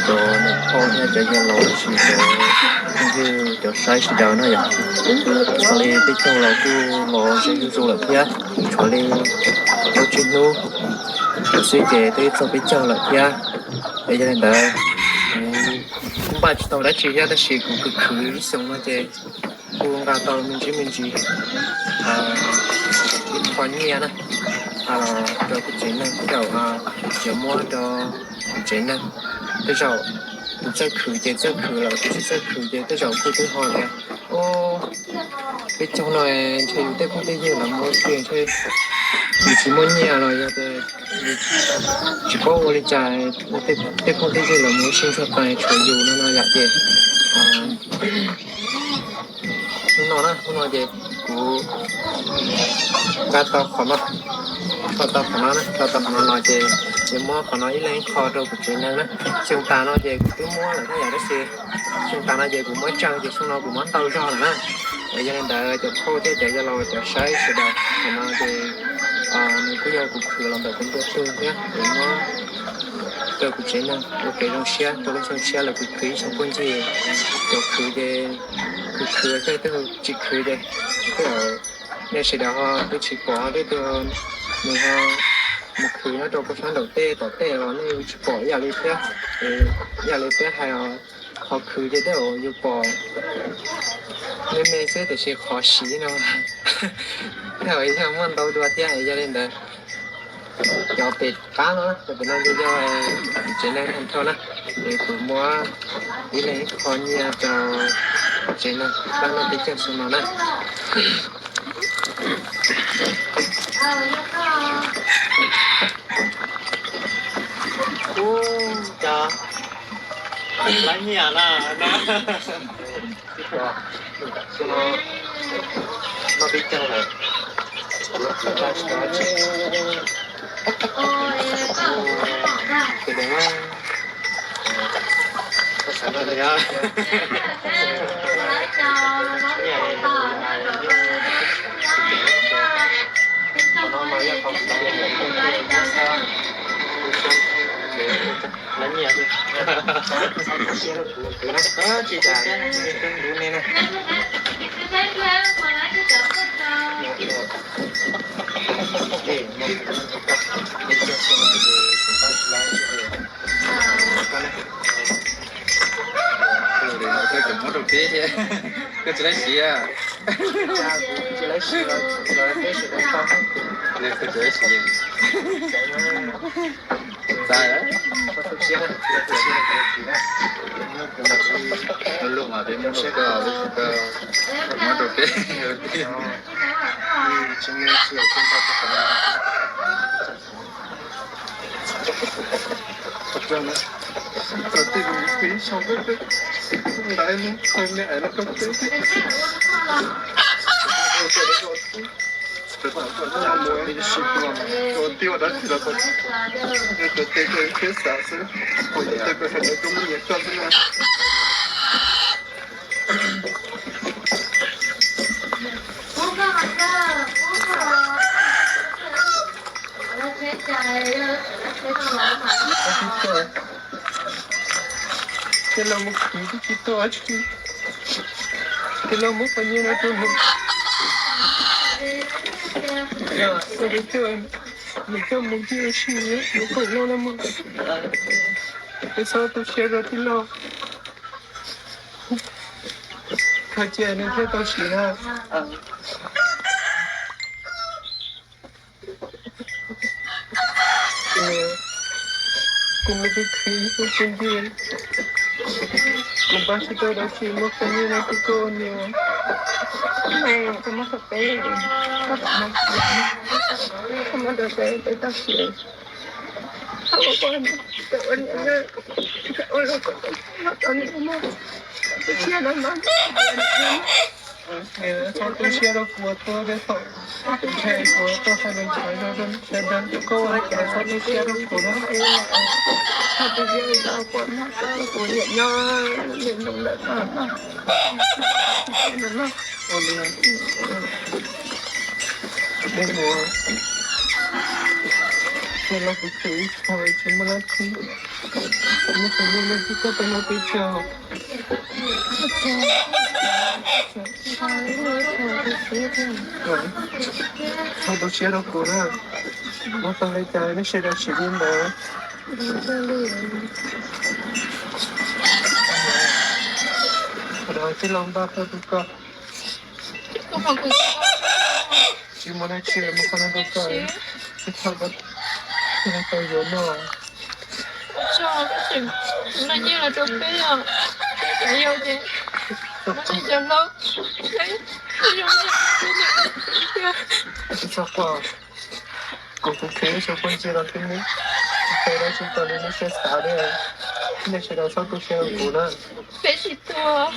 cov niam phauj thiab cov yawg laus los sis cov phooj ywg cov saib sawv daws no yom. Xws li peb caug los kuj los ze zuj zus lawm thiab, tshuav li plaub tsib hnub xwb ces twb txog peb caug lawm thiab. Es yog li ntawd, kuv npaj tsis tau dab tsi thiab, tab sis kuv khwv khwv ib xyoos no ces kuj nqa tau me ntsis me ntsis ib qho nyiaj na rau kuv tsev neeg, tej zaum yuav muab rau kuv tsev neeg. Tej zaum kuv txawj khwv ces txawj khwv lawm, kuv tsis txawj khwv ces tej zaum kuj twb ho tias, o, peb caug no ntshe yus tej phooj tej ywg lawv mus ua ke ntshe yus tsis muaj nyiaj los yog tias tsis paub ua li cas, tej phooj tej ywg lawv mus ua si ntsuag tas tshuav yus no no yom. Ces hnub no na, hnub no ces kuv nqa tau qhov no, nqa tau qhov no na, nqa tau qhov no los ces yuav muab qhov no ib leeg ib qho rau kuv tsev neeg na. Xyoo tas no ces kuv twb muab lawm thiab yom, tab sis xyoo tas no ces kuv muab tsawg ces xyoo no kuv muab ntau zog lawm na. Yog li ntawd cov phauj thiab cov yawg laus cov saib sawv daws, qhov no ces nws kuj yog kuv khwv los ntawm kuv nruab hnub thiab, kuv muab rau kuv tsev neeg ua kev zoo siab rau lub xyoo tshiab lawm, kuv khwv ib xyoo puag ncig. Cov khwv ces khwv khwv tej tug tsis khwv ces tej zaum nej sawv daws ho twb tsis pom, tej tug nws ho mus khwv nyob rau pem sab nraum tej tom tej los nej tsis pom ib yam li thiab. Ib yam li peb hais os, qhov khwv ces tej zaum yus pom me me xwb tiam sis qhov siv no tej zaum yog muaj ntau dua thiab. Yog li ntawd cov pem qab no, cov pem no yog kuv tsev neeg tag nrho na, es kuv muab ib leeg ib qho nyiaj rau tsev neeg pab noj peb caug xyoo no na. Ub, cov lab nyiam na. Xyoo no noj peb caug lawm, kuv tsis tau dab tsi. Ces deev na, koj xav noj li os. Qhov no mas yog qhov kuv tias lawv nyiam, tsis tas lub ne na. Koj tsis laib siv, koj tsis laib siv. Txais, lub mas peb muab rau koj, muab rau peb. Tej laus mus khwv twb tsis tau dab tsi, tej laus muab qhov nyiaj no rau nws, nws coj, nws coj mus cia ua si, nws koom no na mog. Peb txhob tu siab rau tij laug, khaws cia nws thiaj tau siv na. Kuv mus khwv khwv ib hnub tsis nti, kuv npaj tsis tau dab tsi, muab qhov nyiaj no rau koj niam. Koj muab rau peb, koj muab rau peb, peb tau siv. Koj ua ua niam, koj ua los koj tau niam mog, tu siab no mog. Txhob tu siab rau kuv, tuaj tej thaum kuv ntshai kuv tuaj hais lus ntxhov zog rau sawv daws, koj ua cas txhob tu siab rau kuv na. Txhob tu siab rau kuv, kuv niam nyob niam ntoo lawm no. Ua li, dej mus, Ces los kuv khwv ib txhia tsis muaj dab tsi, muaj tus muaj neeg twb tuaj tau muaj peb caug. Txhob tu siab rau kuv na, muaj tau li cas nej sawv daws sim li ntawd. Qhov no tij laug npaj tuaj rau koj, tsis muaj dab tsi, muaj qhov no rau koj, tij laug tau yuav noj. Noj nyiaj los rau peb os, peb cov yau ces muaj neeg cov hlob, tsis txhob quaj, kuv kuv khwv ib suab phooj ywg los twb muab, tsis tau dab tsi tau li nej siab xav li, nej sawv daws txhob tu siab rau kuv na. Peb tsis tuag.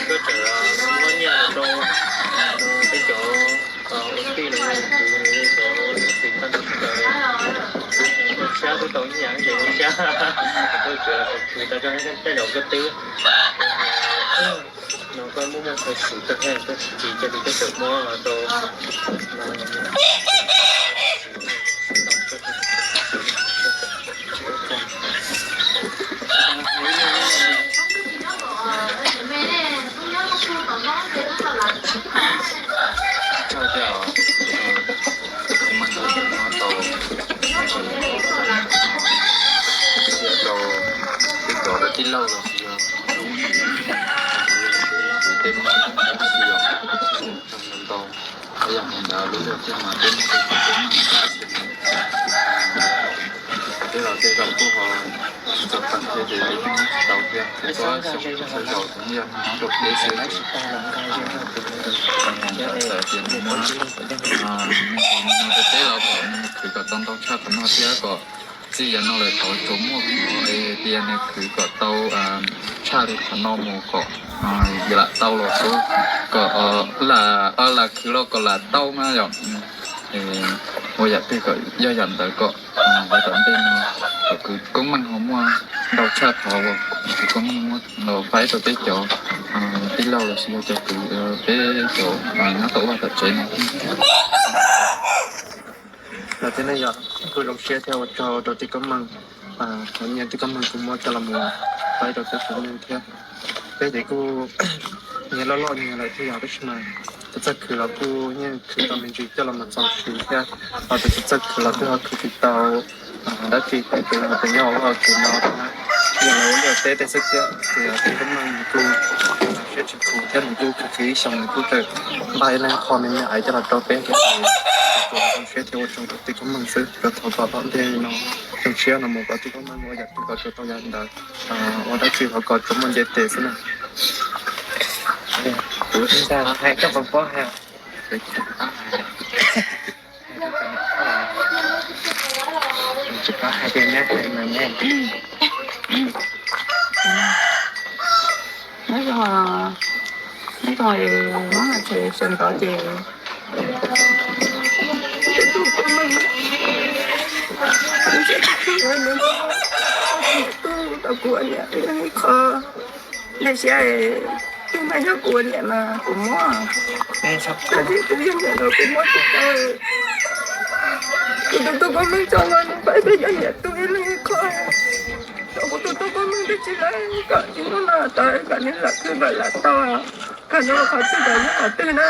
Koj tseem muab nyiaj rau peb cov ua tij los yog kwv, cov txiv tag nrho sawv daws, zoo siab twb tau nyiaj ces zoo siab. Koj tseem los khwv tau rau tej zaum koj twb, no koj muaj muaj khaws swm rau thiab, koj tsis cia li koj tseem muab rau. Tau, tau, tij laug los sis yog tej no, tau, yog ntawd lub zog thiab mas peb muab rau tus Tub Meej, tej los tej zaum kuj ho tsis tau tag thiab ces peb muab tsis tau thiab, kuv txhob xyov txhua zaus kuv muab yog nws rau peb xwb. Txawm tias nws muab, nws muab rau peb los kom nws khwv kom tau ntau tshaj qhov no thiab kom txij yav no lawm tod tsuas muaj qhov tias nws khwv kom tau tshaj li qhov no mus kom lam tau los xwb, kom lam, lam khwv los kom lam tau mas yom. Ua yam twg kom yog yam ntawd kom yav tom ntej no kom kwv Koob Meej ho muaj ntau tshaj qhov uas kwv Koob Meej muab los faib rau peb cov tij laug los sis yog cov kwv peb cov nyob tom vaj tom tsev no. Los thiab ne yog kuj zoo siab thiab ua tsaug rau tij Koob Meej, qhov nyiaj tij Koob Meej kuj muab coj los mus faib rau peb cov neeg thiab. Peb ces kuj nyias loj loj nyias lawm thiab yog tab sis mas tus txawj khwv los kuj yeej khwv tau me ntsis coj los mus txaus siv thiab, ho tus tsis txawj khwv los twb ho khwv tsis tau dab tsi, tus tus nyob ua tus no na, yog lawv ua liaj teb tej xwb thiab ces tij Koob Meej nws kuj siab tsis khum thiab nws kuj khwv khwv ib xyoos nws kuj tseem npaj ib leeg qho me me aiv coj los rau peb thiab. Ces zoo siab thiab ua tsaug rau tij Koob Meej xwb, rau qhov kom tom ntej no zoo siab no mus kom tij Koob Meej ua yam twg kom tsuas tau yam ntawd, ua dab tsi ho kom tsuas muaj nce tes xwb na. Kuv hais koj puas paub hais. Tsis paub hais tias neb hais mas ne. Nyob zoo, nyob zoo, muab hais tias sawv ntxov ces tu tau kuv ua niam ib qho, nws siab, twb mas yog kuv ua niam mas kuv muab, tab sis kuv yog niam los kuv muab tsis tau. Kuv tus tub Koob Meej tso los nws pab peb cov niam tu ib leeg ib qho, rau kuv tus tub Koob Meej twb tsis lawv kom tsis hnub no tod kom nws lam khwv kom lam tau, kom nws ua qhov twg kom nws qhov twg na.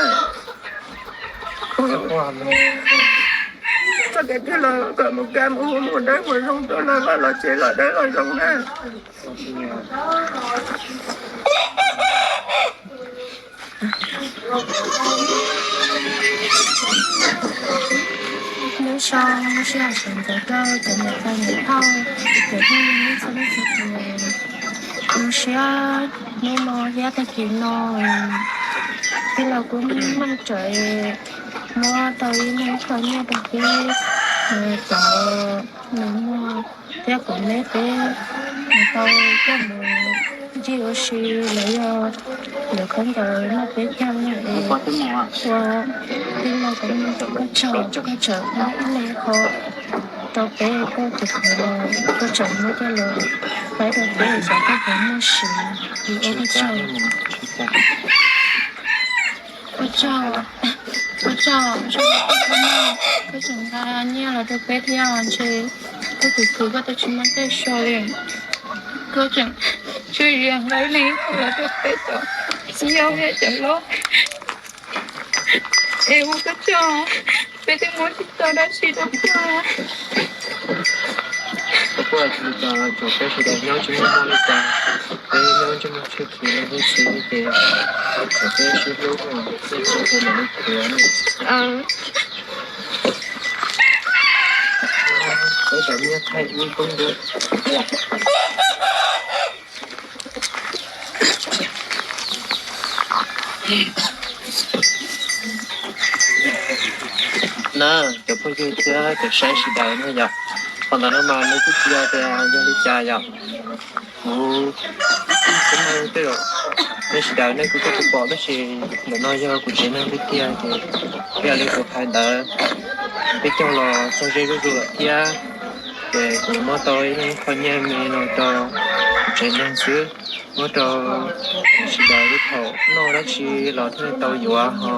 Txoj kev twg los kom mus kab mus hu mus dawb mus zoo, tuaj los vaj los tsev los dawb los zoo na. Nyob zoo, sij hawm sawv ntxov rau cov niam tais niam phauj, cov phooj ywg txhua leej txhua tus. Zoo siab hnub no thiab tag kis no tij laug Koob Meej tseem muab tau ib leeg qho nyiaj rau peb cov nws muag thiab kuv neb peb tau coj mus ncig ua si los yog yuav khaub ncaws noj peb caug no es ua tij laug, koj tsaug, koj tseem muab ib leeg qho rau peb, koj tus kheej los koj tseem muab coj los faib rau peb, xyov koj puas muaj siv, ua koj tsaug. Koj tsaug, koj tsaug, koj tseem nqa nyiaj los rau peb thiab, ntshe koj tus kheej koj twb tsis muaj tej so li, koj tseem tsuas yog nqa ib leeg qho los rau peb cov txiv yau thiab cov hlob. Es ua koj tsaug, peb twb muab tsis tau dab tsi rau koj. Koj puas tsis li cas, tsuas peb sawv daws nyob tsis muaj muaj li cas, peb nyob ntsej muag tshwj chim li txiv ces tsuas peb sib hlub, peb sib hlub li txiv. Peb cov nyiaj thaij ib koob ntiag. Na, cov phooj ywg thiab cov saib sawv daws na yom, qhov ntawd no mas nws kuj tsis yog tias yog li cas yom. Kuv, kuv, nej sawv daws nej kuj tau pom tab sis ntawm no yog kuv tsev neeg tiag tiag ces ib yam li kuv hais ntawd, peb coj los txog ze zuj zus lawm thiab. Ces kuv muab tau ib lub qho nyiaj me no rau kuv tsev neeg xwb, muab rau sawv daws li thaum noj dab tsi los thiaj li tau yuav ho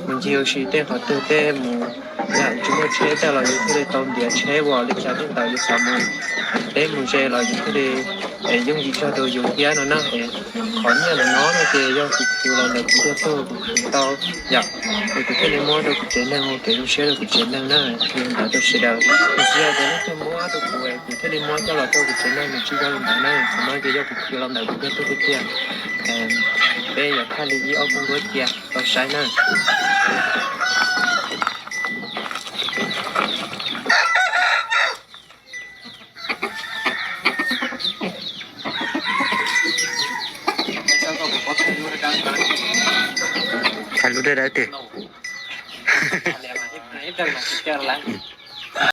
mus ncig ua si tej qhov twg tej mus yam tsis muaj tsheb tej los yus thiaj li tau ntiav tsheb ua li cas tej ntawd yus xav mus deb mus ze los yus thiaj li yooj yim zog rau yus thiab no na. Es qhov nyiaj ntawm no no ces yog kuv khwv los ntawm kuv ntiag tug kuv khwv tau yom, es kuv thiaj li muab rau kuv tsev neeg ua kev zoo siab rau kuv tsev neeg na. Li ntawd rau sawv daws, nws tsis yog tias leej twg muab rau kuv es kuv thiaj li muab coj los rau kuv tsev neeg, nws tsis yog li ntawd na. Qhov no ces yog kuv khwv los ntawm kuv ntiag tug tiag tiag. Peb yuav thaj li ib ob peb ntuj cia tau saib na. Thaij lub dawb dawb twg.